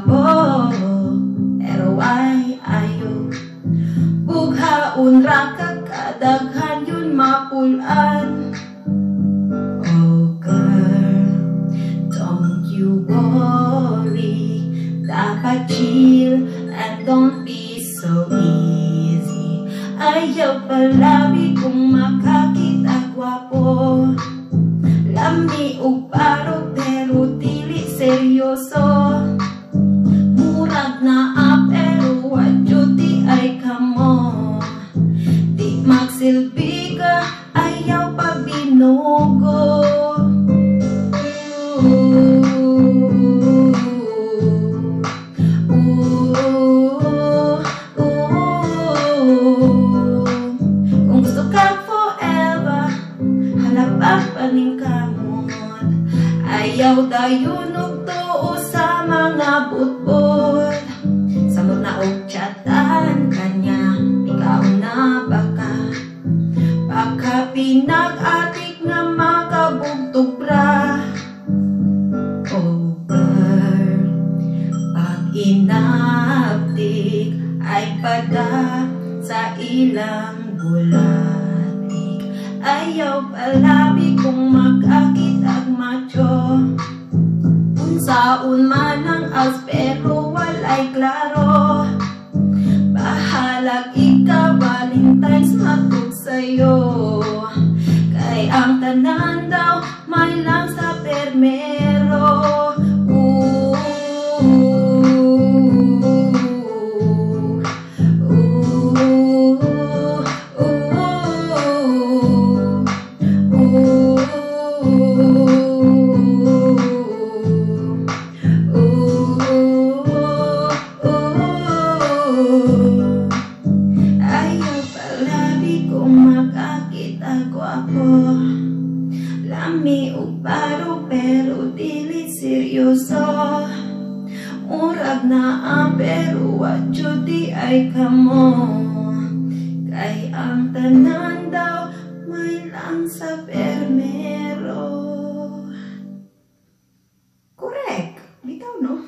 Gwapo, pero ay ayo. Bughaon ra ka, kadaghan yun mapulan. Oh girl, don't you worry. Dapat chill and don't be so easy. Ayaw palabi kung makakita gwapo. Lami og paro pero dili seryoso. Murag naa pero wa jud diay kamo. Di magsilbi ka, ayaw pa binugo. Ooh, ooh, ooh. Kung gusto ka forever, halabak paningkamot. Ayaw dayon og tuo sa mga butbot. Samot na og chatan kanya, ikaw na baka. Baka pinag-atik nga makabugtog ra. Oh girl, pag inaptik ay pada sa ilang bulatik. Ayaw palabi kung makakitag macho. Unsaon man ang as pero walay klaro. Bahalag ikaw, Valentine's matug sa'yo. Kay ang tanan daw may lang sa permero. Ooh, ooh, ooh, ooh, ooh, ooh. Ayaw palabi kung makakita gwapo. Lami og paro pero dili seryoso. Murag naa pero wa jud diay kamo. Kay ang tanan daw may lang sa permero. Correct. Bitaw, no?